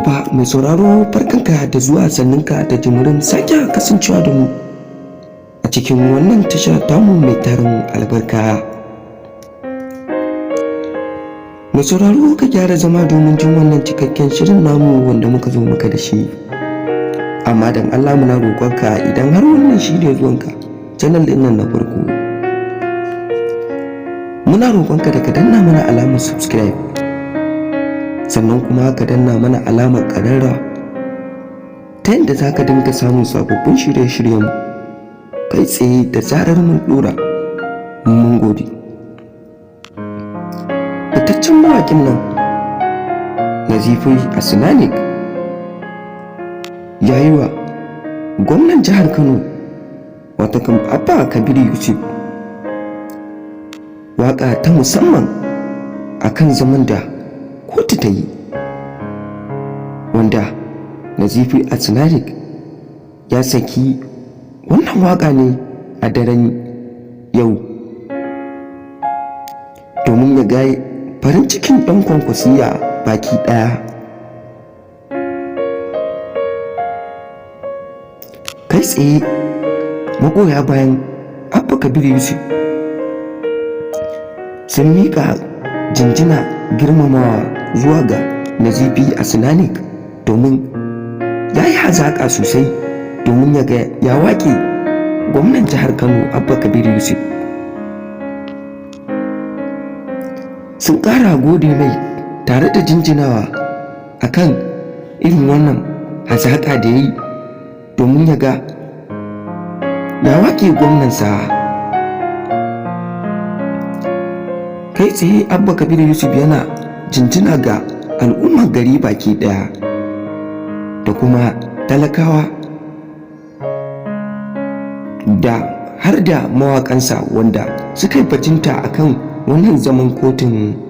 Yauwa mai sauraro, barkanka da zuwa, sanninka da jimirin sake kasancewa da mu a cikin wannan tasha tamu mai tarin albarka. Mai sauraro, ka gyara zama domin jin wannan cikakken shirin namu wanda muka zo maka da shi. Amma dan Allah muna roƙonka, idan har wannan shi ne zuwanka channel ɗin nan na farko, muna roƙonka da ka danna mana alamar subscribe, sannan kuma ka danna mana alamar ƙararrawa ta yadda za ka dinga samun sababbin shirye-shiryenmu kai tsaye da zarar mun ɗora. Mun gode. Fitaccen mawaƙin nan Nazifi Asnanic ya yi wa gwamnan jihar Kano, wato kam Abba Kabir Yusuf, waƙa ta musamman akan zaman da kotu ta yi, wanda Nazifi Asnanic ya saki wannan waƙa ne a daren yau domin ya ga farin cikin ɗan Kwankwasiyya baki ɗaya. Kai tsaye magoya bayan Abba Kabir Yusuf sun miƙa jinjina girmamawa zuwa ga Nazifi Asnanic domin ya yi hazaƙa sosai domin ya ga ya waƙe gwamnan jihar Kano Abba Kabir Yusuf. Sun ƙara gode mai tare da jinjinawa akan irin wannan hazaƙa da ya yi domin ya ga ya waƙe gwamnansa. Kai tsaye Abba Kabir Yusuf yana jinjina ga al'ummar gari baki ɗaya da kuma talakawa da har da mawaƙansa wanda suka yi bajinta akan wannan zaman kotun.